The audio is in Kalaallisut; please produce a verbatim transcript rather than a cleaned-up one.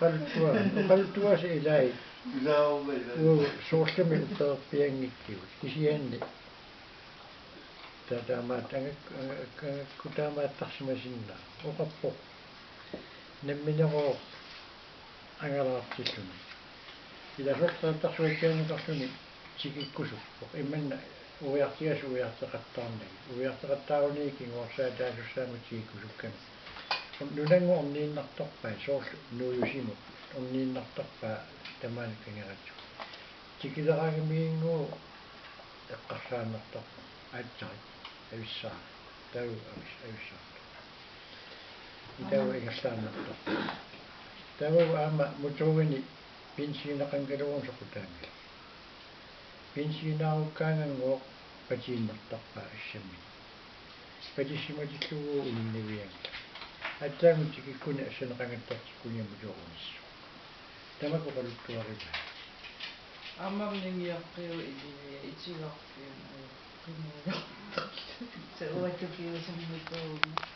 Oqaluttuarit, oqaluttuarit ilaat. Ilaat, ilaat. Uu, soorlumi upperpianngikkigut. Kisianni ta-, taamaat angak-, angak-, angakku taamaattarsimasinnaavoq. Oqarpoq: Namminerooq angalaartilluni. Ilasortaattarsuatsiaanneqarluni tikikkusuppoq. Imanna uiartigas uiarteqattaarnagit. Uiarteqattaarunigit kinguarsaataasussaammat tikikkusukkamik. Nunannguaq orniinnartarpai, soorlu nuujusimut orniinnartarpaa tamaani kangeratigut. Tikileraangamiinnguuvoq eqqarsaannartarpoq. Aatsaat, avissaaq. Taava avis-, avissaaq. Taava ingerlaannartarpoq. Taava aamma motorini benzineqanngikkaluarluni soqutaanngilaq. Benzineerukkaangannguaq patiinnartarpaa assammik. Patissimatillugu uninnavianngilaq. Aatsaannguaq tikikkuni assaneqanngittartikkuniarlugu motorinissaq. Tamakku oqaluttuarivaat. Aamma nimiaqqiu ilivia itigarpiun ajoqqinngiartarlu. Se uattukiusummituuna.